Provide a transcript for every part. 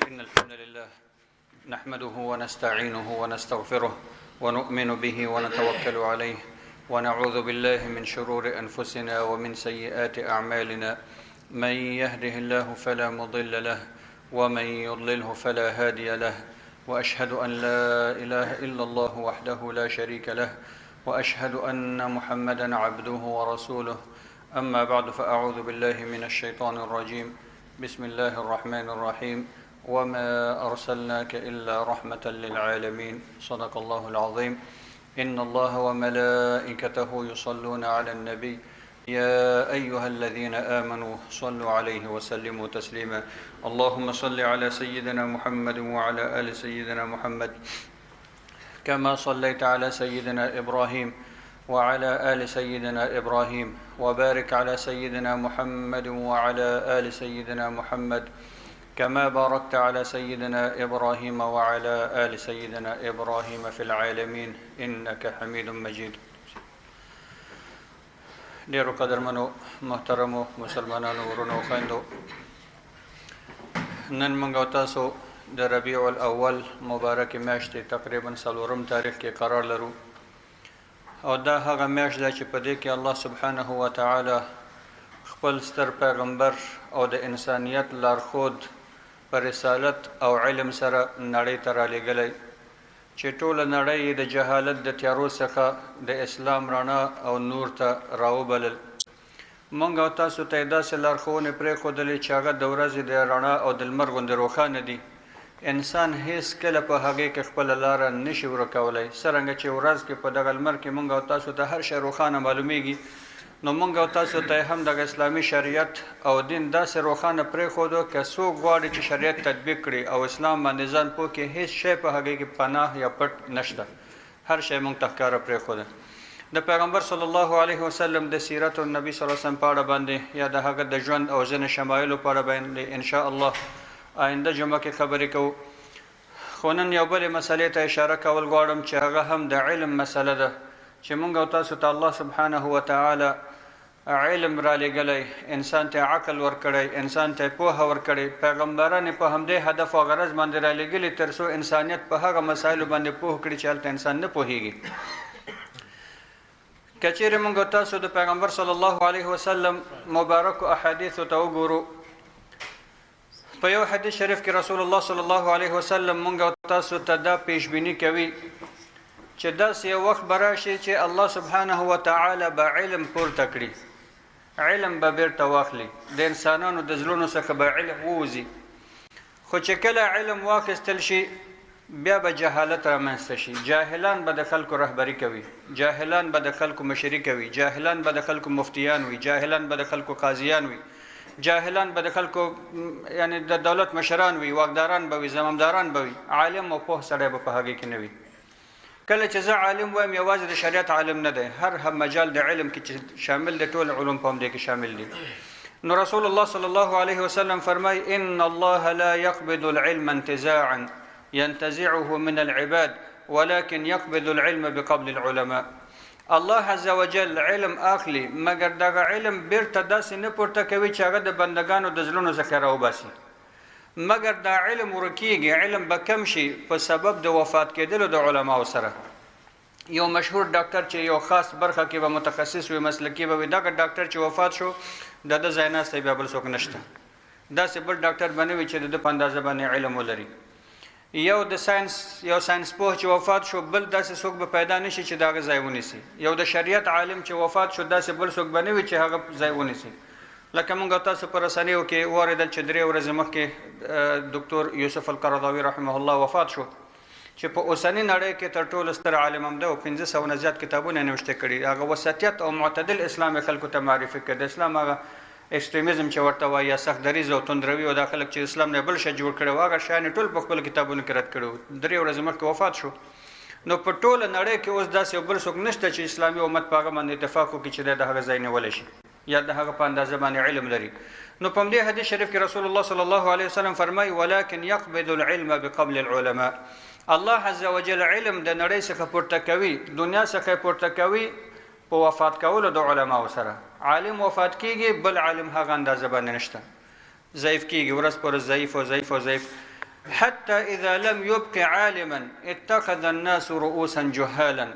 إن الحمد لله نحمده ونستعينه ونستغفره ونؤمن به ونتوكل عليه ونعوذ بالله من شرور أنفسنا ومن سيئات أعمالنا، من يهده الله فلا مضل له ومن يضلله فلا هادي له، وأشهد أن لا إله إلا الله وحده لا شريك له، وأشهد أن محمدا عبده ورسوله. أما بعد، فأعوذ بالله من الشيطان الرجيم. بسم الله الرحمن الرحيم. وما أرسلناك إلا رحمة للعالمين. صدق الله العظيم. إن الله وملائكته يصلون على النبي يا أيها الذين آمنوا صلوا عليه وسلموا تسليما. اللهم صل على سيدنا محمد وعلى آل سيدنا محمد كما صليت على سيدنا إبراهيم وعلى آل سيدنا إبراهيم، وبارك على سيدنا محمد وعلى آل سيدنا محمد كما باركت على سيدنا إبراهيم وعلى آل سيدنا إبراهيم في العالمين إنك حميد مجيد. ډیرو قدرمنو محترمو مسلمانانو ورونو خویندو، نن موږ او تاسو د ربیع الاول مبارکې میاشتې تقریبا څلورم تاریخ کې قرار لرو، او دا هغه میاشت ده چې په دې کې الله سبحانه وتعالی خپل ستر پیغمبر او د انسانیت لارښود په رسالت او علم سره نړۍ ته رالیږلی، چې ټوله نړۍ یې د جهالت د تیارو څخه د اسلام رڼا او نور ته راوبلل. مونږ او تاسو ته یې داسې لارښوونې پرېښودلې چې هغه د ورځې د رڼا او د لمر غوندې روښانه دي. انسان هیڅ کله په هغې کې خپله لاره نشي ورکولی. څرنګه چې ورځ کې په دغه لمر کې مونږ او تاسو ته هر شی روښانه معلومیږي، نو مونږ او تاسو ته هم دغه اسلامي شریعت او دین داسې روښانه پرېښودو که څوک غواړي چې شریعت تطبیق کړي او اسلام باندې ځان پوه کړي، هیڅ شی په هغې کې پناه یا پټ نشته، هر شی مونږ ته ښکاره پرېښوده. د پیغمبر صلی الله علیه وسلم د سیرت النبي صلی الله علیه وسلم په اړه باندې یا د هغه د ژوند او ځینې شمایلو په اړه باندې ان شاء الله آینده جمعه کې خبرې کوو. خو نن یو بلې مسئلې ته اشاره کول غواړم چې هغه هم د علم مسئله ده، چې مونږ او تاسو ته الله سبحانه وتعالی علم را لېږلی، انسان ته عقل ورکړی، انسان ته پوهه ورکړې، پیغمبران یې په همدې هدف او غرض باندې را لېږلي تر څو انسانیت په هغه مسایلو باندې پوه کړي چې هلته انسان نه پوهېږي. که چیرې مونږ او تاسو د پیغمبر صلی الله علیه وسلم مبارکو احادیثو ته وګورو، په یو حدیث شریف کې رسول الله صلی الله علیه وسلم مونږ او تاسو ته دا پیشبیني کوي چې داسې یو وخت به راشي چې الله سبحانه وتعالی به علم پورته کړي، علم به بیرته واخلي، د انسانانو د زړونو څخه به علم ووځي. خو چې کله علم واخیستل شي بیا به جهالت رامنځته شي، جاهلان به د خلکو رهبري کوي، جاهلان به د خلکو مشري کوي، جاهلان به د خلکو مفتیان وي، جاهلان به د خلکو قاضیان وي، جاهلان به د خلکو یعنی د دولت مشران وي، واکداران به وي، زمامداران به وي، عالم او پوه سړی به په هغې کې نه وي. کله چې زه عالم وایم یوازې د شریعت عالم نه دی، هر مجال د علم کې چې شامل دی ټول علوم په همدې کې شامل دي. نو رسول الله صلی الله علیه وسلم فرمای: ان الله لا يقبض العلم انتزاعا ينتزعه من العباد ولكن يقبض العلم بقبض العلماء. الله عز وجل علم اخلي، مګر دغه علم بیرته داسې نه پورته کوي چې هغه د بندګانو د زړونو څخه راوباسي، مګر دا علم ورکیږي، علم به کم شي په سبب د وفات کېدلو د علماو سره. یو مشهور ډاکټر چې یو خاص برخه کې به متخصص وي، مسلکي به وي، دغه ډاکټر چې وفات شو د ده ځای ناستی بیا بل څوک نشته، داسې بل ډاکټر به نه وي چې د ده په اندازه باندې علم ولري. یو د ساينس یو ساينس پوه چې وفات شو بل داسې څوک به پیدا نشي چې د هغه ځای ونیسي. یو د شریعت عالم چې وفات شو داسې بل څوک به نه وي چې هغه ځای ونیسي. لکه موږ تاسو په رسنیو کې واورېدل چې درې ورځې مخکې دکتور یوسف القرضاوي رحمه الله وفات شو، چې په اوسنۍ نړۍ کې تر ټولو ستر عالم هم دی او 500 نه زیات کتابونه یې نوشته کړي. هغه وسطیت او معتدل اسلام یې خلکو ته معرفي کړ. د اسلام هغه اکستریمیزم چې ورته وایي یا سخت دریځ او تندروي او دا خلک چې اسلام نه بل شی جوړ کړی و، هغه شیان یې ټول په خپلو کتابونو کې رد کړي وو. درې ورځې مخکې وفات شو. نو په ټوله نړۍ کې اوس داسې یو بل څوک نشته چې اسلامي امت په هغه باندې اتفاق وکړي چې دی د هغه ځای نیولی شي یا د هغه په اندازه باندې علم لري. نو په همدې حدیث شریف کې رسول الله صلی الله علیه وسلم فرمایي: ولكن يقبض العلم بقبل العلماء. الله عز وجل علم د نړۍ څخه پورته کوي، دنیا څخه پورته کوي په وفات کولو د علماو سره. عالم وفات کیږي، بل عالم هغه اندازه باندې نشته، ضعیف کیږي، ورځ پر ورځ ضعیف او ضعیف او ضعیف. حتى اذا لم يبق عالما اتخذ الناس رؤوسا جهالا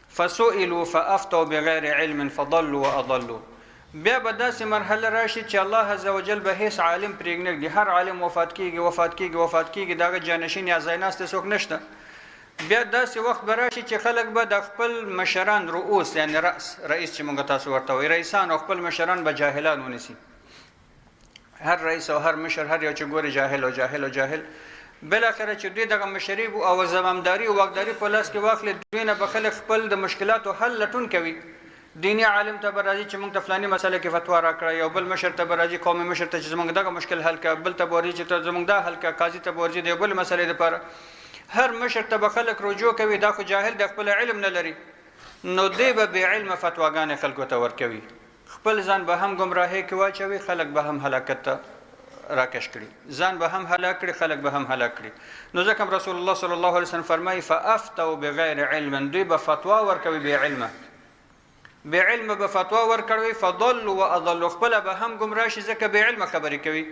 فسئلوا فافتوا بغیر علم فضلوا واضلوا. بیا به داسې مرحله راشي چې الله عز وجل به هیڅ عالم پرېږنږدي، هر عالم وفات کیږي وفات کیږي وفات کیږي، د هغه جانشین یا ځایناستی څوک نشته. بیا داسې وخت به راشي چې خلک به د خپل مشران رؤوس، یعنې رأس، رئیس چې موږ تاسو ورته وایو، رئیسان او خپل مشران به جاهلان ونیسي. هر رئیس او هر مشر هر یو چې ګوري جاهل او جاهل او جاهل. بالاخره چې دوی دغه مشري او زمامداري او واکداري په لاس کې واخلي، دوی نه به خلک خپل د مشکلاتو حل لټون کوي. دیني عالم ته به راځي چې موږ ته فلاني مسله کې فتوا راکړه، یو بل مشر ته به راځي قومي مشر ته چې زموږ دغه مشکل حل کړه، بل ته به ورځي چې ته زموږ دا حل کړه، قاضي ته به ورځي د یو بل مسلې دپاره. هر مشر ته به خلک رجوع کوي، دا خو جاهل دی خپل علم نه لري، نو دی به بې علمه فتواګانې خلکو ته ورکوي، خپل ځان به هم ګمراهۍ کې واچوي، خلک به هم هلاکت ته راکش کړي، ځان به هم هلاک کړي، خلک به هم هلاک کړي. نو ځکه هم رسول الله صلی الله علیه وسلم فرمایي فافتوا بغیر علم، دوی به فتوا ورکوي بې علمه، بې علمه به فتوا ورکوي، فضلوا واضلوا، خپله به هم ګمراه شي ځکه بې علمه خبرې کوي،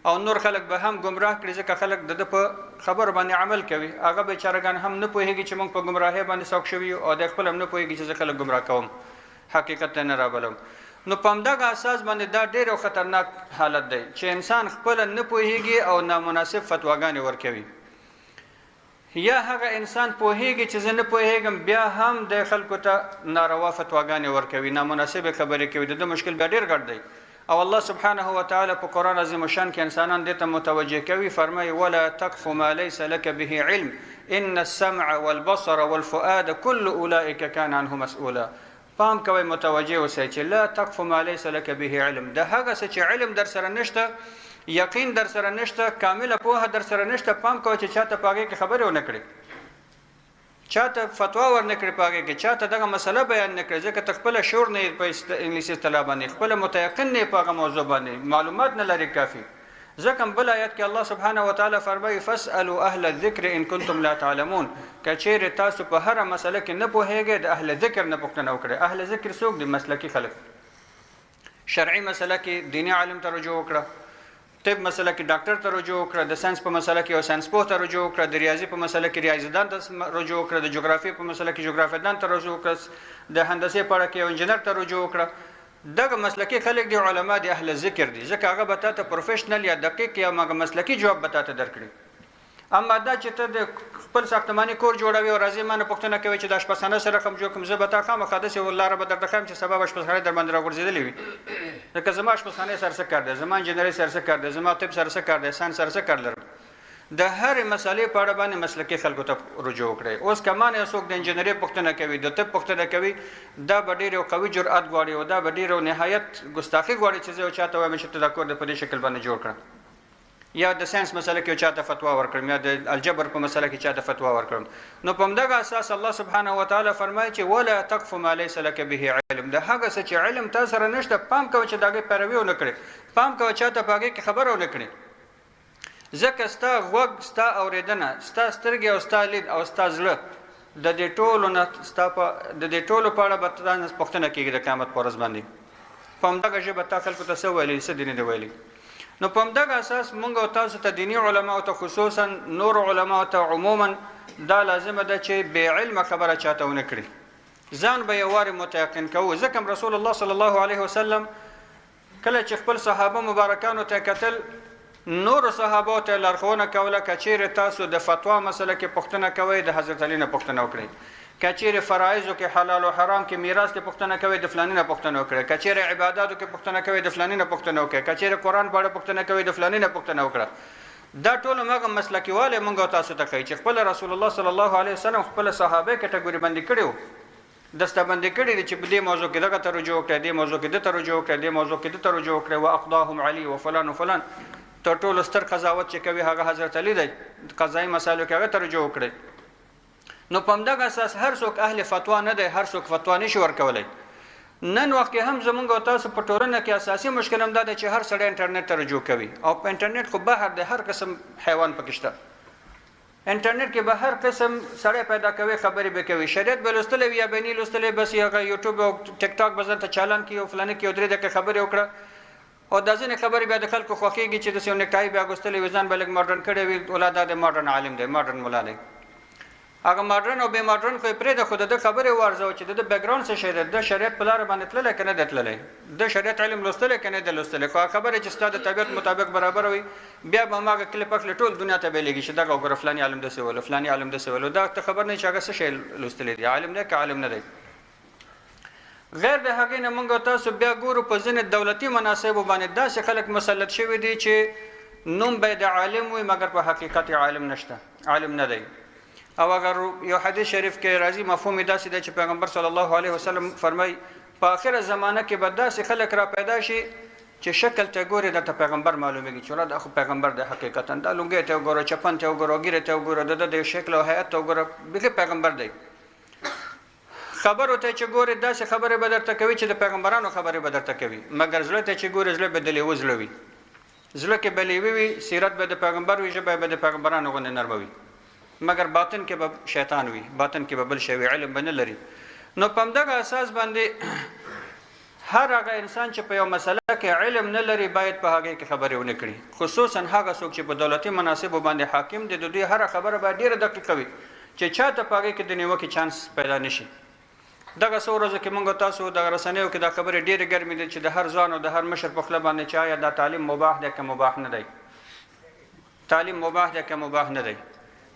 او نور خلک به هم ګمراه کړي ځکه خلک د ده په خبرو باندې عمل کوي. هغه بیچارهګان هم نه پوهېږي چې موږ په ګمراهۍ باندې سوق شوي یو، او دی خپله هم نه پوهېږي چې زه خلک ګمراه کوم، حقیقت ته نه رابلم. نو په همدغه اساس باندې دا ډېر یو خطرناک حالت دی چې انسان خپله نه پوهېږي او نامناسب فتواګانې ورکوي، یا هغه انسان پوهېږي چې زه نه پوهېږم بیا هم د خلکو ته ناروا فتواګانې ورکوي، نامناسبې خبرې کوي، د ده مشکل بیا ډېر غټ دی. او الله سبحانه وتعالی په قرآن عظیم الشان کې انسانان دې ته متوجه کوي، فرمایي ولا تقف ما ليس لك به علم ان السمع والبصر والفؤاد كل اولئک كان عنه مسؤولا. پام کوئ، متوجه اوسئ چې لا تقف ما ليس لك به علم، د هغه څه چې علم در سره نشته، یقین در سره نشته، کامله پوهه در سره نشته، پام کوئ چې چاته په هغې کې خبرې ونه کړې، چاته فتوا ورنه کړې په هغې کې، چاته دغه مسله بیان نه کړې، ځکه ته خپله شعور نه یې په انګلیسي اصطلاح باندې، خپله متیقن نه یې په هغه موضوع باندې، معلومات نه لرې کافي. ځکه هم بل آیت کې الله سبحانه وتعالی فرمایي فاسألوا اهل الذکر ان کنتم لا تعلمون، که چیرې تاسو په هره مسله کې نه پوهېږئ د اهل ذکر نه پوښتنه وکړئ. اهل ذکر څوک دي؟ مسلکي خلک. شرعي مسله کې دیني عالم ته رجوع وکړه، طب مسله کې ډاکټر ته رجوع وکړه، د ساينس په مسله کې یو ساينس پوه ته رجوع وکړه، د ریاضي په مسله کې ریاضیدان ته رجوع وکړه، د جغرافیې په مسله کې جغرافیدان ته رجوع وکړه، د هندسې په اړه کې یو انجینر ته رجوع وکړه. دغه مسلکي خلک دي، علما دي، اهل ذکر دي، ځکه هغه به تاته پروفیشنل یا دقیق یا مګه مسلکي جواب به تاته درکړي. اما دا چې ته د خپل ساختماني کور جوړوي او راځې ما نه پوښتنه کوي چې د اشپزخانه سره رقم جوړ کړم، زه به تا خامخا داسې لاره به درته ښیم چې سبا به اشپزخانه در باندې راغورځېدلې وي، ځکه زما اشپزخانې سره څه کار دی، زما انجینرۍ سره څه کار دی، زما طب سره څه کار دی، ساینس سره څه کار لرم. د هرې مسئلې په اړه باندې مسلکي خلکو ته رجوع وکړئ. اوس که ما نه یو څوک د انجینرۍ پوښتنه کوي، د طب پوښتنه کوي، دا به ډېر یو قوي جرأت غواړي او دا به ډېر یو نهایت ګستاخي غواړي چې زه یو چا ته وایم چې ته دا کور د په دې شکل باندې جوړ کړه، یا د ساينس مسله کې چاته فتوا ورکړم، یا د الجبر په مسله کې چاته فتوا ورکړم. نو په همدغه اساس الله سبحانه وتعالی فرمایي چې ولا تقف ما ليس لك به علم، د هغه څه چې علم تا سره نشته پام کوه چې د هغې پیروي ونه کړې، پام کوه چاته په هغې کې خبره ونه کړې، ځکه ستا غوږ، ستا اورېدنه، ستا سترګې او ستا لید او ستا زړه د دې ټولو نه ستا په د دې ټولو په اړه به تا نه پوښتنه کېږي د قیامت په ورځ باندې. په همدغه ژبه تا خلکو ته څه ویلي، څه دې نه دي ویلي. نو په همدغه اساس مونږ او تاسو ته دیني علماو ته خصوصا نور علماو ته عموما دا لازمه ده چې بې علمه خبره چاته ونه کړي، ځان به یو وارې متیقن کوو. ځکه هم رسول الله صلی الله علیه وسلم کله چې خپل صحابه مبارکانو ته کتل، نور صحابه ته لارښوونه کوله که چیرې تاسو د فتوا مسله کې پوښتنه کوئ د حضرت علي نه پوښتنه وکړئ، که چیرې فرایضو کې حلال او حرام کې میراث کې پوښتنه کوئ د فلاني نه پوښتنه وکړئ، که چیرې عباداتو کې پوښتنه کوئ د فلاني نه پوښتنه وکړئ، که چیرې قرآن په اړه پوښتنه کوئ د فلاني نه پوښتنه وکړه. دا ټول هغه مسلکیوالی مونږ او تاسو ته ښیي چې خپل رسول الله صلی الله علیه وسلم خپل صحابه کټګوري بندي کړي وو، دستهبندي کړي دي چې په دې موضوع کې دغه ته رجوع وکړئ، دې موضوع کې ده ته رجوع وکړئ، دې موضوع کې ده ته رجوع وکړئ، و اقضاهم علی و فلان و فلان. تر ټولو ستر قضاوت چې کوي هغه حضرت علی دی، قضایي مسایلو کې هغه ته رجوع وکړئ. نو په همدغه اساس هر څوک اهل فتوا نه دی، هر څوک فتوا نشي ورکولی. نن وخت کې هم زمونږ او تاسو په ټولنه کې اساسي مشکل هم دا دی چې هر سړی انټرنیټ ته رجوع کوي، او په انټرنیټ خو بهر دی، هر قسم حیوان پکې شته. انټرنیټ کې به هر قسم سړی پیدا کوي، خبرې به کوي، شریعت به لوستلی وي یا به نه لوستلی، بس هغه یوټیوب او ټیک ټاک به ځان ته چالان کړي او فلاني کې یو 3 دقیقې خبرې وکړه او دا ځینې خبرې بیا د خلکو خوښېږي چې داسې یو نیکټایي بیا اغوستلې وي، ځان به لږ ماډرن کړی وي، ولا دا د ماډرن عالم دی، ماډرن ملا دی. هغه ماډرن او بې ماډرن خو یې پرېږده، خو د ده خبرې وارزوه چې د ده بکګراونډ څه شی دی، د شریعت په لاره باندې تللی که نه دی تللی، د شریعت علم لوستلی که نه دی لوستلی. خو هغه خبرې چې ستا د طبیعت مطابق برابره وي، بیا به هماغه کلپ اخلي ټول دنیا ته به یې لېږي چې دغه وګوره فلاني عالم داسې ویلو، فلاني عالم داسې ویلو. دا ته خبر نه یې چې هغه څه شی لوستلی دی، عالم دی که عالم نه دی. غیر د هغې نه موږ تاسو بیا ګورو په ځینې دولتي مناصبو باندې داسې خلک مسلط شوي دي چې نوم به د عالم وي مګر په حقیقت عالم نشته، عالم نه دی. او اگر یو حدیث شریف کې راځي، مفهوم یې داسې دی چې پیغمبر صلی الله علیه وسلم فرمایي په آخره زمانه کې به داسې خلک را پیدا شي چې شکل ته ګورې درته پیغمبر معلومیږي چې ولا دا خو پیغمبر دی حقیقتا، دا لونګۍ ته وګوره، چپن ته وګوره، ږیرې ته وګوره، د ده د شکل او هیئت ته وګوره، بیخي پیغمبر دی. خبرو ته چې ګورې داسې خبرې به درته کوي چې د پیغمبرانو خبرې به درته کوي، مګر زړه ته چې ګورې زړه به د لیوه زړه وي، زړه کې به لیوه وي، سیرت به د پیغمبر وي، ژبه به د پیغمبرانو غوندې نرمه وي، مګر باطن کې به شیطان وي، باطن کې به بل شی وي، علم به نه لري. نو په همدغه اساس باندې هر هغه انسان چې په یو مسله کې علم نه لري باید په هغې کې خبرې ونه کړي، خصوصا هغه څوک چې په دولتي مناصبو باندې حاکم دی، د دوی هره خبره باید ډېره دقیقه وي چې چاته په هغې کې د نیوکې چانس پیدا نشي. دغه څو ورځو کې موږ تاسو د رسنیو کې دا خبرې ډېرې ګرمې دي چې د هر ځوان او د هر مشر په خوله باندې چې آیا دا تعلیم مباح دی که مباح نه دی، تعلیم مباح دی که مباح نه دی.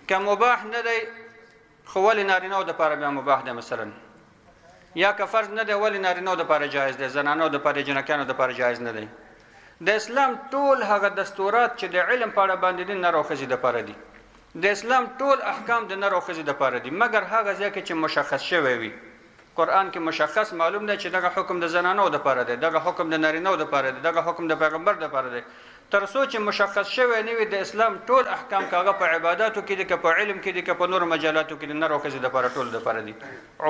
که مباح نه دی خو ولې نارینهو دپاره بیا مباح دی مثلا، یا که فرض نه دی ولې نارینهو دپاره جایز دی، زنانو دپاره، جنکیانو دپاره جایز نه دی. د اسلام ټول هغه دستورات چې د علم په اړه باندې دي نر او ښځې دپاره دي، د اسلام ټول احکام د نر او ښځې دپاره دي، مګر هغه ځای کې چې مشخص شوی وي. قرآن کې مشخص معلوم دی چې دغه حکم د زنانو دپاره دی، دغه حکم د نارینهو دپاره دی، دغه حکم د پیغمبر دپاره دی. تر څو چې مشخص شوی نه وي د اسلام ټول احکام که هغه په عباداتو کې دي، که په علم کې دي، که په نورو مجالاتو کې دي، نر او ښځې دپاره ټول دپاره دي،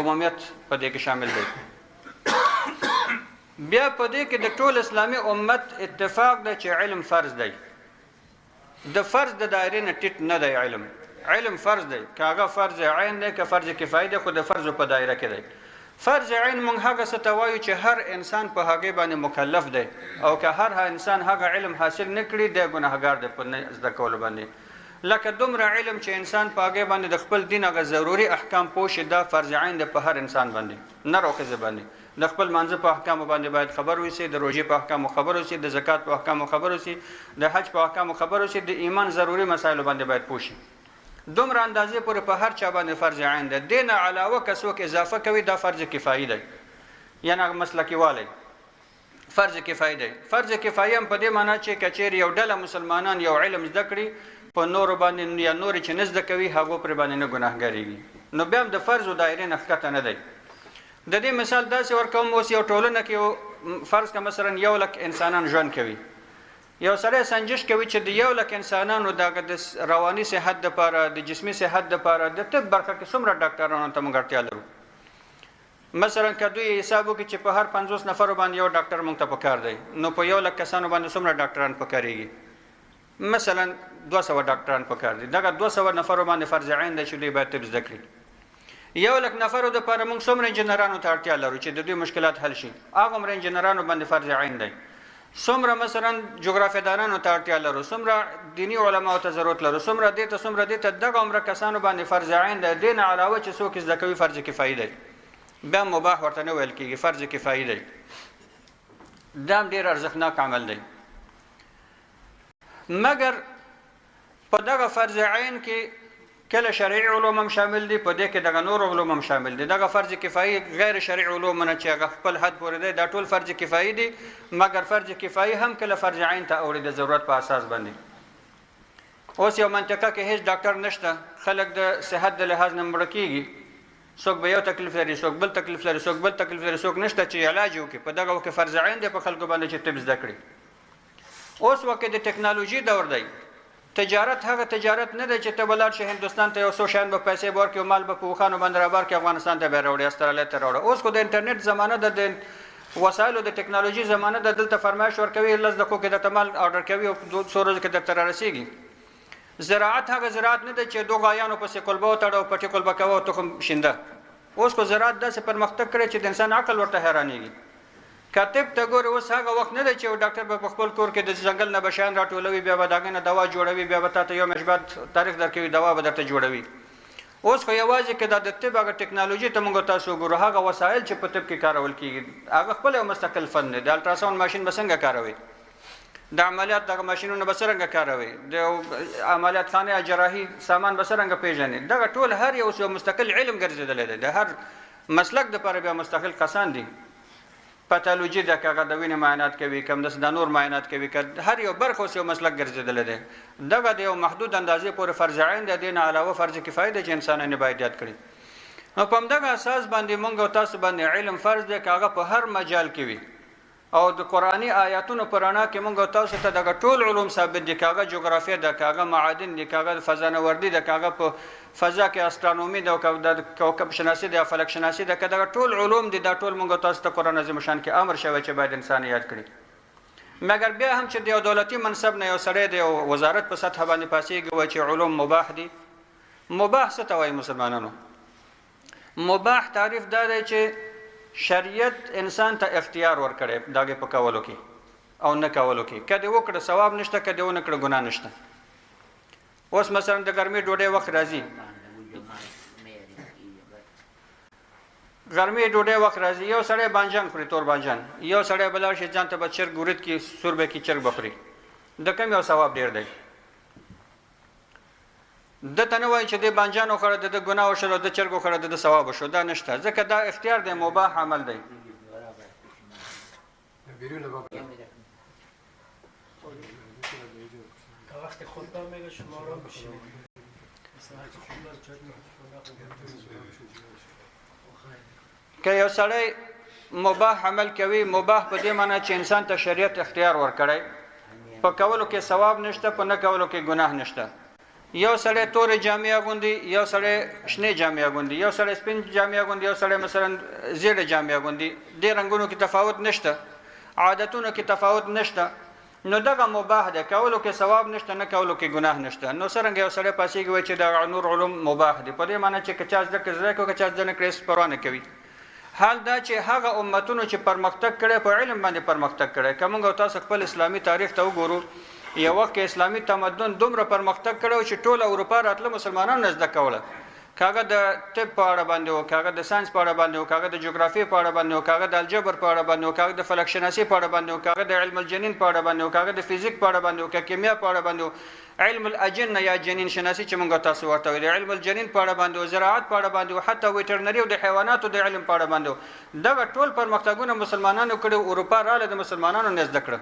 عمومیت په دې کې شامل دی. بیا په دې کې د ټول اسلامي امت اتفاق دی چې علم فرض دی، د فرض د دایرې نه ټیټ نه دی. علم علم فرض دی، که هغه فرض عین دی که فرض کفایي دی، خو د فرضو په دایره کې دی. فرض عین مونږ هغه څه ته وایو چې هر انسان په هغې باندې مکلف دی، او که هر انسان هغه علم حاصل نه کړي دی ګناهګار دی په نه زده کولو باندې. لکه دومره علم چې انسان په هغې باندې د خپل دین هغه ضروري احکام پوه شي، دا فرض عین دی په هر انسان باندې، نر او ښځې باندې. د خپل مانځه په احکامو باندې باید خبر وسی، د روژې په احکامو خبر وسی، د زکات په احکامو خبر وسی، د حج په احکامو خبر وسی، د ایمان ضروري مسایلو باندې باید پوه شي. دومره اندازې پورې په هر چا باندې فرض عین دی. دې نه علاوه که څوک اضافه کوي دا فرض کفایي دی، یعنې هغه مسلکي والی فرض کفایي دی. فرض کفایي هم په دې معنی چې که چیرې یو ډله مسلمانان یو علم زده کړي په نورو باندې یا نورې چې نه زده کوي هغو پرې باندې نه ګناهګارېږي، نو بیا هم د فرضو دایرې نه ښکته نه دی. د دې مثال داسې ورکوم، اوس یو ټولنه کې فرض که مثلا 1 لک انسانان ژوند کوي، یو سړی سنجش کوي چې د 1 لک انسانانو دغه د رواني صحت دپاره، د جسمي صحت دپاره، د طب برخه کې څومره ډاکټرانو ته موږ اړتیا لرو. مثلا که دوی حساب وکړي چې په هر 50 نفرو باندې یو ډاکټر موږ ته پکار دی، نو په 1 لک کسانو باندې څومره ډاکټران پکارېږي؟ مثلا 200 ډاکټران پکار دي. دغه 200 نفرو باندې فرض عین دی چې دوی باید طب زده کړي. 1 لک نفرو دپاره موږ څومره انجنیرانو ته اړتیا لرو چې د دوی مشکلات حل شي؟ هغه عمر انجنیرانو باندې فرض عین دی. څومره مثلا جغرافیدانانو ته اړتیا لرو، څومره دیني علماو ته ضرورت لرو، څومره دې ته څومره دې ته، دغه عمره کسانو باندې فرض عین دی. دې نه علاوه چې څوک زده کوي فرض کفایي دی، بیا مباح ورته نه ویل کېږي، فرض کفایي دی. دا هم ډېر ارزښتناک عمل دی. مګر په دغه فرض عین کې کله شرعي علوم هم شامل دي، په دې کې دغه نور علوم هم شامل دي. دغه فرض کفایي غیر شرعي علوم نه چې هغه خپل حد پورې دی، دا ټول فرض کفایي دي. مګر فرض کفایي هم کله فرض عین ته اوړي د ضرورت په اساس باندې. اوس یو منطقه کې هیڅ ډاکټر نشته، خلک د صحت د لحاظ نه مړه کېږي، څوک به یو تکلیف لري، څوک بل تکلیف لري، څوک بل تکلیف لري، څوک نشته چې علاج وکړي. په دغه وخت کې فرض عین دی په خلکو باندې چې طب زده کړي. اوس وخت کې د ټکنالوژي دور دی، تجارت هغه تجارت نه دی چې ته به لاړ شې هندوستان ته یو څو شیان به پیسې به ورکړې او مال به په اوښانو باندې رابار کړې افغانستان ته به یې راوړې، استرالیا ته راوړې. اوس خو د انټرنیټ زمانه ده، د وسایلو د ټکنالوژي زمانه ده، دلته فرمایش ورکوي، 10 دقیقو کې درته مال آرډر کوي او څو ورځو کې درته رارسېږي. زراعت هغه زراعت نه دی چې دوه غایانو پسې کلبه وتړه او پټي کلبه کوه او تخم شینده. اوس خو زراعت داسې پرمختګ کړی چې د انسان عقل ورته حیرانېږي. که طب ته ګورې، اوس هغه وخت نه دی چې یو ډاکټر به په خپل کور کې د ځنګل نه به شیان راټولوي، بیا به د هغې نه دوا جوړوي، بیا به تا ته یو میاشت بعد تاریخ درکوي، دوا به درته جوړوي. اوس خو یوازې که دا د طب هغه ټکنالوژي ته موږ تاسو وګورو، هغه وسایل چې په طب کې کارول کېږي، هغه خپل یو مستقل فن دی. د الټراساوند ماشین به څنګه کاروي، د عملیات دغه ماشینونه به څرنګه کاروي، د عملیات خانې یا جراحي سامان به څرنګه پېژني، دغه ټول هر یو یو مستقل علم ګرځېدلی دی. د هر مسلک دپاره بیا مستقل کسان دي. پاتالوژي ده که هغه د وینې معاینات کوي، که همداسې د نور معاینات کوي، که هر یو برخه اوس یو مسلک ګرځېدلی دی. دغه د یو محدود اندازې پورې فرض عین دی، دې نه علاوه فرض کفایي دی چې انسانان یې باید یاد کړي. نو په همدغه اساس باندې موږ او تاسو باندې علم فرض دی، که هغه په هر مجال کې وي. او د قرآني آیاتونو په رڼا کې موږ او تاسو ته دغه ټول علوم ثابت دي، که هغه جغرافیه ده، که هغه معادن دي، که هغه فضانوردي ده، که هغه په فضا کې استرانومي ده، او که د کوکب شناسي ده، فلک شناسي ده، که دغه ټول علوم دي، دا ټول موږ او تاسو ته قرآن عظیم شان کې امر شوی چې باید انسان یاد کړي. مګر بیا هم چې د یو دولتي منصب نه یو سړی د یو وزارت په سطح باندې پاڅېږي، وایي چې علوم مباح دي. مباح څه ته وایي مسلمانانو؟ مباح تعریف دا دی چې شریعت انسان ته اختیار ورکړی دغه په کولو کې او نه کولو کې، که دې وکړه ثواب نشته، که دې ونه کړه ګناه نشته. اوس مثلا د ګرمې ډوډۍ وخت راځي، غرمې ډوډۍ وخت راځي، یو سړی بانجان خوري، تور بانجان، یو سړی به لاړ شي ځان ته به چرګ ورید کړي، سور به کړي، چرګ به خوري. د کوم یو ثواب ډېر دی؟ ده ته نه وایي چې دې بانجان وخوړه د ده ګناه وشوله، او ده چرګ وخوړه د ده ثواب وشو، دا نشته، ځکه دا اختیار دی، مباح عمل دی. که یو سړی مباح عمل کوي، مباح په دې معنی چې انسان ته شریعت اختیار ورکړی، په کولو کې ثواب نشته، په نه کولو کې ګناه نشته. یو سړی تورې جامې اغوندي، یو سړی شنې جامې اغوندي، یو سړی سپین جامې اغوندي، یو سړی مثلا زیړې جامې اغوندي، دې رنګونو کې تفاوت نشته، عادتونو کې تفاوت نشته، نو دغه مباح دی، کولو کې ثواب نشته، نه کولو کې ګناه نشته. نو څرنګه یو سړی پاڅېږي وایي چې دغه نور علوم مباح دي، په دې معنی چې که چا زده کړې زده کړي، که چا زده نه کړې هېڅ پروا نه کوي. حال دا چې هغه امتونو چې پرمختګ کړی په علم باندې پرمختګ کړی. که موږ او تاسو خپل اسلامي تاریخ ته وګورو، یو وخت کې اسلامي تمدن دومره پرمختګ کړی چې ټوله اروپا راتله مسلمانانو نه زده کوله، که هغه د طب په اړه باندې و، که هغه د ساینس په اړه باندې و، که هغه د جغرافیې په اړه باندې و، که هغه د الجبر په اړه باندې و، که هغه د فلک شناسي په اړه باندې و، که هغه د علم الجنین په اړه باندې و، که هغه د فزیک په اړه باندې و، که کیمیا په اړه باندې و، علم الاجنه یا جنین شناسي چې موږ تاسو ورته ویل، علم الجنین په اړه باندې و، زراعت په اړه باندې و، حتی ویټرنري او د حیواناتو د علم په اړه باندې و. دغه ټول پرمختګونه مسلمانانو کړي، اروپا راله د مسلمانانو نه زده کړه،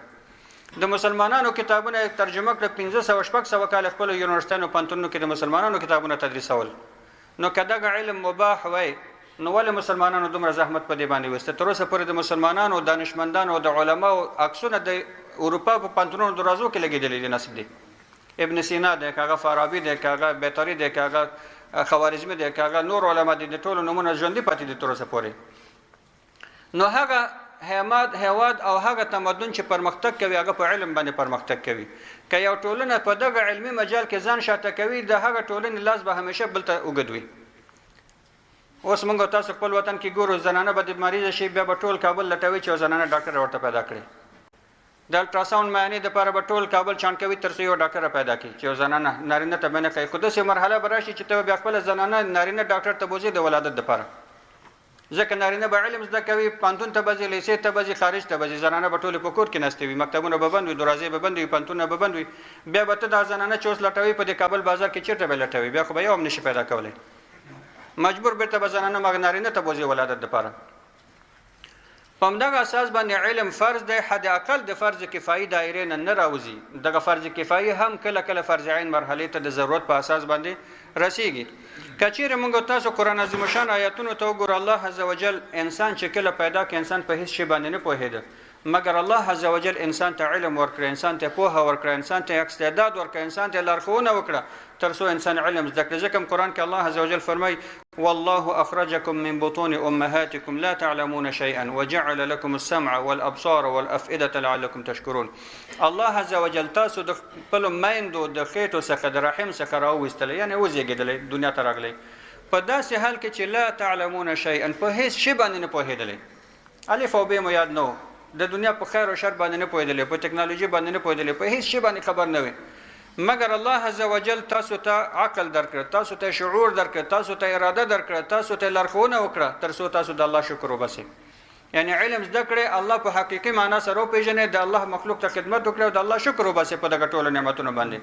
د مسلمانانو کتابونه یې ترجمه کړه، 500 600 کاله خپلو یونیورسټیانو پوهنتونونو کې د مسلمانانو کتابونه تدریسول. نو که دغه علم مباح وای، نو ولې مسلمانانو دومره زحمت په دې باندې ویسته؟ تر اوسه پورې د مسلمانانو دانشمندانو او د علماو عکسونه د اروپا په پوهنتونونو دروازو کې لګېدلي دي، نصب دي. ابن سینا دی، که هغه فارابي دی، که هغه بیطري دی، که هغه خوارزمي دی، که هغه نور علما دي، د ټولو نومونه ژوندي پاتې دي تر اوسه پورې. نو هغه هیواد او هغه تمدن چې پرمختګ کوي، هغه په علم باندې پرمختګ کوي. که یو ټولنه په دغه علمي مجال کې ځان شاته کوي، د هغه ټولنې لاس به همیشه بل ته اوږد وي. اوس موږ تاسو خپل وطن کې ګورو، زنانه به د مریضه شي، بیا به ټول کابل لټوي چې یو زنانه ډاکټر ورته پیدا کړي. د الټراساوند معاینې دپاره به ټول کابل چاڼ کوي تر څو یو ډاکټر پیدا کړي چې یو زنانه نارینه ته به نه ښایي. خو داسې مرحله به راشي چې ته به بیا خپله زنانه نارینه ډاکټر ته بوځې د ولادت دپاره، ځکه نارینه به علم زده کوي، پوهنتون ته به ځي، لیسې ته به ځي، خارج ته به ځي، زنانه به ټولې په کور کې ناستې وي، مکتبونه به بند وي، دروازې به بند وي، پوهنتونونه به بند وي. بیا به ته دا زنانه چې اوس لټوي په دې کابل بازار کې چېرته به لټوي؟ بیا خو به یو هم نشي پیدا کولی، مجبور بېرته به زنانه مغ نارینه ته بوځي ولادت دپاره. په همدغه اساس باندې علم فرض دی، حد اقل د فرض کفایي دایرې نه نه راوځي. دغه فرض کفایي هم کله کله فرض عین مرحلې ته د ضرورت په اساس باندې رسیږي. که چیرې موږ تاسو قرآن عظیم الشان آیاتونو ته وګورو، الله عز وجل انسان چې کله پیدا کړ، انسان په هیڅ شي باندې نه پوهېده، مګر الله عز وجل انسان ته علم ورکړ، انسان ته پوهه ورکړه، انسان ته استعداد ورکړ، انسان ته لارښوونه وکړه تر څو انسان علم زده کړي. ځکه قرآن کې الله عز وجل فرمایي: والله أخرجكم من بطون أمهاتكم لا تعلمون شيئا وجعل لكم السمع والأبصار والأفئدة لعلكم تشكرون. الله عز وجل تاسو د خپلو میندو د خېټو څخه، د رحم څخه راوویستلی، یعنې وزېږېدلی، دنیا ته راغلی، په داسې حال کې چې لا تعلمون شيئا، په هیڅ شي باندې نه پوهېدلی، الف او ب مو یاد نه و. د دنیا په خیر او شر باندې نه پوهېدلې، په ټکنالوژي باندې نه پوهېدلې، په هیڅ شي باندې خبر نه وي، مګر الله عز وجل تاسو ته عقل درکړ، تاسو ته شعور درکړ، تاسو ته اراده درکړه، تاسو ته لارښوونه وکړه تر څو تاسو د الله شکر وباسئ. یعنی علم زده کړئ، الله په حقیقي معنا سره وپېژنئ، د الله مخلوق ته خدمت وکړئ او د الله شکر وباسئ په دغه ټولو نعمتونو باندې.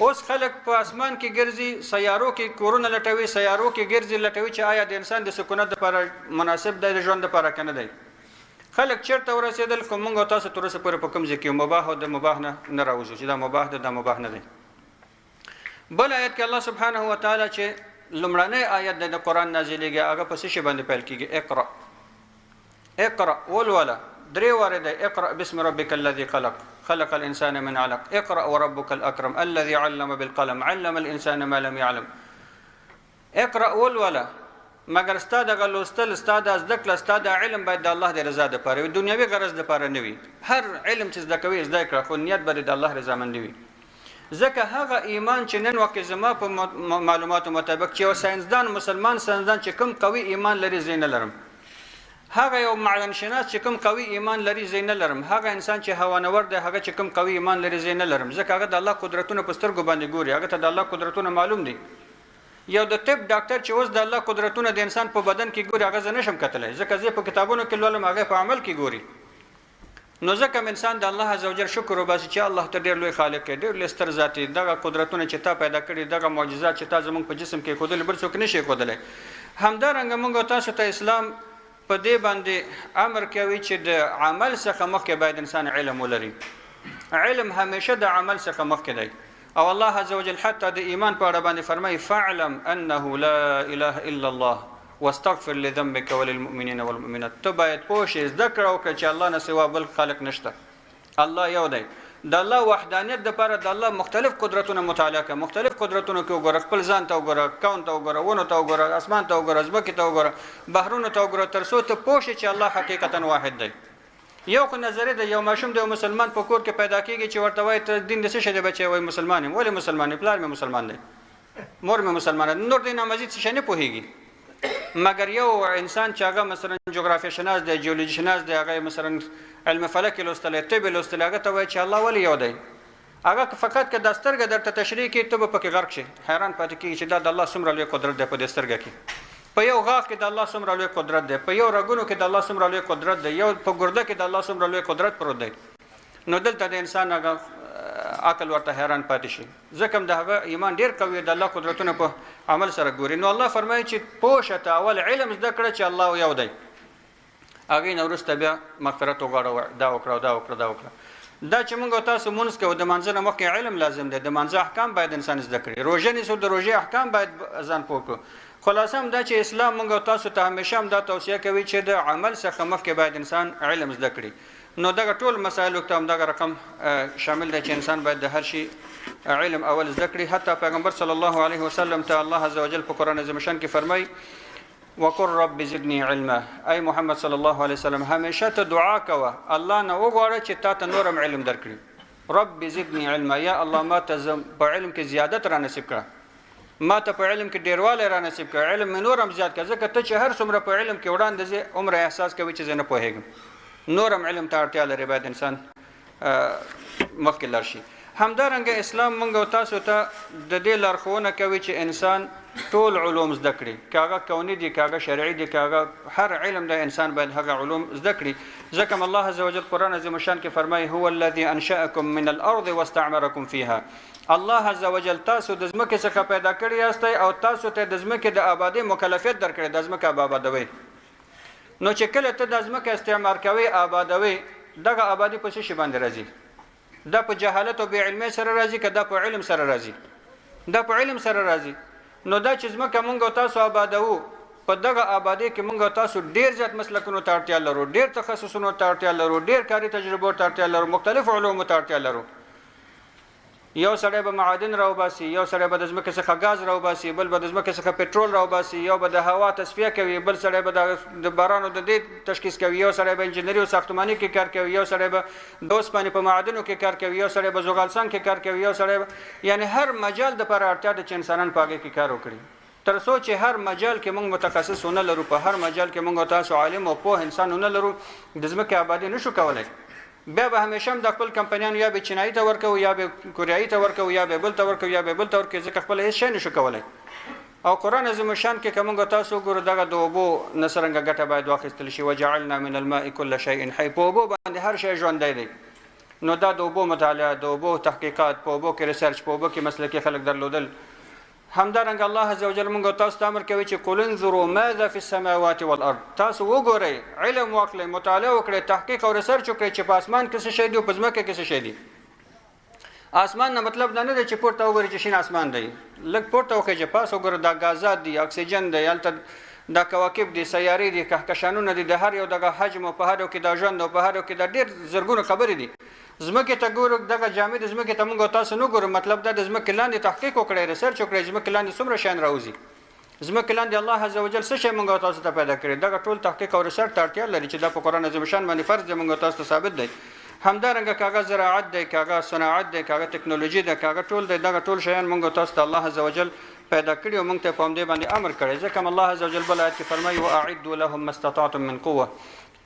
اوس خلک په اسمان کې ګرځي، سیارو کې کورونه لټوي، سیارو کې ګرځي لټوي چې آیا د انسان د سکونت لپاره مناسب دی د ژوند لپاره که نه دی. خلک چېرته ورسېدل؟ که موږ او تاسو تر اوسه پورې په کوم ځای کې مباح او د مباح نه نه راوځو چې دا مباح ده دا مباح نه دی. بل آیت کې الله سبحانه وتعالی چې لومړنی آیت دی د قرآن نازلېږي، هغه په څه شي باندې پیل کېږي؟ اقرأ. اقرأ ولوله، درې وارې دی. اقرأ باسم ربک الذي خلق، خلق الانسان من علق، اقرأ وربک الاکرم الذي علم بالقلم، علم الانسان ما لم يعلم. اقرأ ولوله، مګر ستا دغه لوستل، ستا دا زده کړه، ستا دا علم باید د الله د رضا دپاره وي، دنیوي غرض دپاره نه وي. هر علم چې زده کوي زده کړه، خو نیت به د الله رضامندي وي. ځکه هغه ایمان چې نن وخت کې زما په معلوماتو مطابق چې یو ساینسدان، مسلمان ساینسدان چې کوم قوي ایمان لري زه یې نه لرم، هغه یو معدن شناس چې کوم قوي ایمان لري زه یې نه لرم، هغه انسان چې هوانور دی هغه چې کوم قوي ایمان لري زه یې نه لرم، ځکه هغه د الله قدرتونه په سترګو باندې ګوري، هغه ته د الله قدرتونه معلوم دي. یو د طب ډاکټر چې اوس د الله قدرتونه د انسان په بدن کې ګوري هغه زه نشم کتلی، ځکه زه په کتابونو کې لولم، هغه په عمل کې ګوري. نو ځکه هم انسان د الله عزوجل شکر وباسي چې الله ته ډېر لوی خالق یې، ډېر لوی ستر ذات یې، دغه قدرتونه چې تا پیدا کړي، دغه معجزات چې تا زموږ په جسم کې ښودلي بل څوک نشي ښودلی. همدارنګه موږ او تاسو ته اسلام په دې باندې امر کوي چې د عمل څخه مخکې باید انسان علم ولري. علم همیشه د عمل څخه مخکې دی. او الله عز وجل حتی د ایمان په اړه باندې فرمایي فاعلم انه لا اله الا الله واستغفر لذنبك وللمؤمنین والمؤمنات. ته باید پوه شې، زده کړه وکړه چې الله نه سوا بل خالق نشته، الله یو دی. د الله وحدانیت دپاره د الله مختلف قدرتونه مطالعه کړه، مختلف قدرتونو کې وګوره، خپل ځان ته وګوره، کون ته وګوره، ونو ته وګوره، اسمان ته وګوره، ځمکې ته وګوره، بحرونو ته وګوره، تر څو ته پوه شې چې الله حقیقتا واحد دی. یو خو نظریه ده، یو ماشوم د یو مسلمان په کور کې پیدا کېږي چې ورته وایي ته دین د څه شی دی بچی؟ وایي مسلمان یم. ولې مسلمان یم؟ پلار مې مسلمان دی، مور مې مسلمانه ده، نور دې نه مزید څه شی نه پوهېږي. مګر یو انسان چې هغه مثلا جغرافیه شناس دی، جیولوجي شناس دی، هغه مثلا علم فلک یې لوستلی، طب یې لوستلی، هغه ته وایي چې الله ولې یو دی؟ هغه فقط که دا سترګه درته تشریح کړي ته به پکې غرق شې، حیران پاتې کېږي چې دا د الله څومره لوی قدرت دی په دې سترګه کې، په یو غاښ کې د الله څومره لوی قدرت دی، په یو رګونو کې د الله څومره لوی قدرت دی، یو په ګرده کې د الله څومره لوی قدرت پروت دی. نو دلته د انسان هغه عقل ورته حیران پاتې شي، ځکه هم د هغه ایمان ډېر قوي، د الله قدرتونه په عمل سره ګوري. نو الله فرمایي چې پوه شه، ته اول علم زده کړه چې الله یو دی، هغې نه وروسته بیا مغفرت وغواړه، دا وکړه او دا وکړه دا وکړه. دا چې موږ او تاسو مونځ کوو، د مانځه نه مخکې علم لازم دی، د مانځه احکام باید انسان زده کړي، روژه نیسو د روژې احکام باید ځان پوه کړو. خلاصه هم دا چې اسلام موږ او تاسو ته همیشه هم دا توصیه کوي چې د عمل څخه مخکې باید انسان علم زده کړي. نو دغه ټول مسایلو ته هم دغه رقم شامل دی چې انسان باید د هر شي علم اول زده کړي. حتی پیغمبر صلی الله علیه وسلم ته الله عز وجل په قرآن عظیم شان کې فرمایي وقل رب زدني علما. ای محمد صلی الله علیه وسلم همیشه ته دعا کوه، الله نه وغواړه چې تا ته نور هم علم درکړي. رب زدني علما، یا الله ما ته په علم کې زیادت را نصیب کړه، ما ته په علم کې ډېروالی را نصیب کړه، علم مې نور هم زیات کړه. ځکه ته چې هر څومره په علم کې وړاندې ځې عمره احساس کوي چې زه نه پوهېږم، نور هم علم ته اړتیا لري، باید انسان مخکې لاړ شي. همدارنګه اسلام موږ او تاسو ته د دې لارښوونه کوي چې انسان ټول علوم زده کړي، که هغه کوني دي، که هغه شرعي دي، که هغه هر علم دی، انسان باید هغه علوم زده کړي. ځکه الله عز وجل قرآن عظیم الشان کې فرمایي هو الذي انشأکم من الارض واستعمرکم فیها. الله عز وجل تاسو د ځمکې څخه پیدا کړي یاستئ او تاسو ته د ځمکې د آبادۍ مکلفیت درکړی، د ځمکه به آبادوئ. نو چې کله ته د ځمکه استعمار کوې، آبادوې، دغه آبادي په څه شي باندې راځي؟ دا په جهالت او بې علمۍ سره راځي که دا په علم سره راځي؟ دا په علم سره راځي. نو دا چې ځمکه مونږ او تاسو آبادوو، په دغه آبادۍ کې مونږ او تاسو ډېر زیات مسلکونو ته اړتیا لرو، ډېر تخصصونو ته اړتیا لرو، ډېر کاري تجربو ته اړتیا لرو، مختلفو علومو ته اړتیا لرو. یو سړی به معادن راوباسي، یو سړی به د ځمکې څخه ګاز راوباسي، بل به د ځمکې څخه پټرول راوباسي، یو به د هوا تصفیه کوي، بل سړی به د بارانو د دې تشخیص کوي، یو سړی به انجنیري او ساختماني کې کار کوي، یو سړی به د اوسپنې په معادنو کې کار کوي، یو سړی به زغال سنګ کې کار کوي، یو سړی به، یعنی هر مجال دپاره اړتیا ده چې انسانان په هغې کې کار وکړي. تر څو چې هر مجال کې موږ متخصص ونه لرو، په هر مجال کې موږ تاسو عالم او پوه انسان ونه لرو، د ځمکې آبادي نشو کولای. بیا به همیشه هم د خپل کمپنیانو یا به چینایي ته ورکوو، یا به کوریایي ته ورکوو، یا به بل ته ورکوو، یا به بل ته ورکوو، ځکه خپله هېڅ شی نشو کولای. او قرآن عظیم الشان کې که موږ تاسو وګورو دغه د اوبو نه څرنګه ګټه باید واخیستل شي، وجعلنا من الماء کل شیء حی، په اوبو باندې هر شی ژوندی دی. نو دا د اوبو مطالعه، د اوبو تحقیقات، په اوبو کې ریسرچ، په اوبو کې مسلکي خلک درلودل. همدارنګه الله عز وجل موږ تاسو ته امر کوي چې قل انظروا ماذا فی السماوات والارض، تاسو وګورئ، علم واخلئ، مطالعه وکړئ، تحقیق او ریسرچ وکړئ چې په اسمان کې څه شی دی او په ځمکه کې څه شی دی. اسمان نه مطلب دا نه دی چې پورته وګورئ چې شین اسمان دی، لږ پورته وخیژئ، پاس وګورئ، دا ګازات دي، اکسیجن دی، هلته دا کواکب دي، سیارې دي، کهکشانونه دي، د هر یو دغه حجم او په هر یو کې دا ژوند او په هر یو کې دا ډېر زرګونه خبرې دي. ځمکې ته ګورو، دغه جامې د ځمکې ته موږ تاسو نه ګورو، مطلب دا د ځمکې لاندې تحقیق وکړئ، ریسرچ وکړئ، ځمکې لاندې څومره شیان راوځي، ځمکې لاندې الله عز وجل څه شی موږ تاسو ته پیدا کړی، دغه ټول تحقیق او ریسرچ ته اړتیا لري چې دا په قرآن عظیم شان باندې فرض دی، موږ تاسو ته ثابت دی. همدارنګه که هغه زراعت دی، که هغه صناعت دی، که هغه تکنولوژي ده، که هغه ټول دی، دغه ټول شیان موږ تاسو ته الله عز وجل پیدا کړي او موږ ته په همدې باندې امر کړی. ځکه هم الله عز وجل بل آیت کې فرمایي واعدوا لهم ما استطعتم من قوه،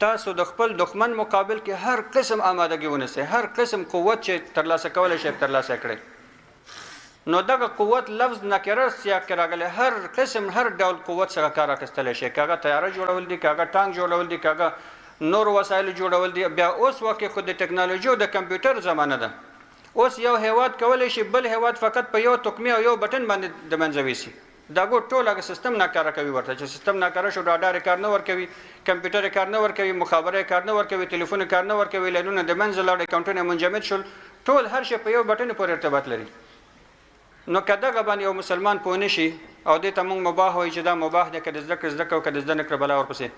تاسو د خپل دښمن مقابل کې هر قسم آمادګي ونیسئ، هر قسم قوت چې ترلاسه کولی شئ ترلاسه کړئ. نو دغه قوت لفظ نکره سیاق کې راغلی، هر قسم هر ډول قوت څخه کار اخیستلی شي، که هغه طیاره جوړول دي، که هغه ټانک جوړول دي، که هغه نور وسایل جوړول دي. بیا اوس وخت کې خو د ټکنالوژي او د کمپیوټر زمانه ده، اوس یو هیواد کولی شي بل هیواد فقط په یو تکمې او یو بټن باندې د منځه ویسي. دا ګور ټول هغه سیستم ناکاره کوي ورته، چې سیستم ناکاره شو ډاډار کار نه ورکوي، کمپیوټر کار نه ورکوي، مخابره کار نه ورکوي، تلیفون کار نه ورکوي، لینونه د منځه لاړ، اکاونټونه منجمد شول، ټول هر شی په یو بټن پورې ارتباط لري. نو که دغه باندې یو مسلمان پوه نه شي او دې ته موږ مباح وایو چې دا مباح دی، که د زده کړې زده کړه او که د زده نه کړه بلا ورپسې،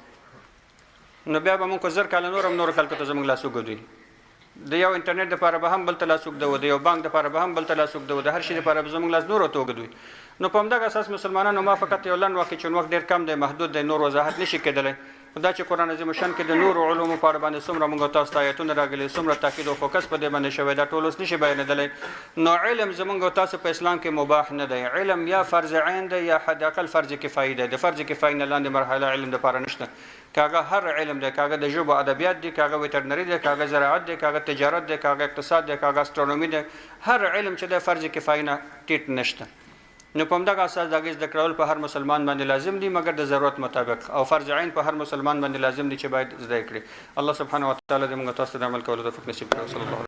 نو بیا به موږ خو 1000 کاله نور هم نورو خلکو ته زموږ لاس اوږد وي. د یو انټرنیټ دپاره به هم بل ته لاس اوږدوو، د یو بانک دپاره به هم بل ته لاس اوږدوو، د هر شي دپاره به زموږ لاس نورو ته اوږد وي. نو په همدغه اساس مسلمانانو ما فقط یو لنډ وخت کې چې وخت ډېر کم دی، محدود دی، نور وضاحت نشي کېدلی، دا چې قرآن عظیم الشان کې د نورو علومو په اړه باندې څومره موږ تاسو ته آیتونه راغلي، څومره تاکید او فوکس په دې باندې شوی، دا ټول اوس نشي بیانېدلی. نو علم زموږ تاسو په اسلام کې مباح نه دی، علم یا فرض عین دی یا حد اقل فرض کفایي دی، د فرض کفایي نه لاندې مرحله علم دپاره نشته. که هغه هر علم دی، که هغه د ژبو ادبیات دی، که هغه وترنري دی، که هغه زراعت دی، که هغه تجارت دی، که هغه اقتصاد دی، که هغه اسټرونومي دی، هر علم چې دی فرض کفایي نه ټیټ نشته. نو په همدغه اساس د هغې زده کړول په هر مسلمان باندې لازم دي، مګر د ضرورت مطابق، او فرض عین په هر مسلمان باندې لازم دي چې باید زده یې کړي. الله سبحانه وتعالی دې موږ تاسو ته د عمل کولو توفیق نصیب کړي. صلی الله.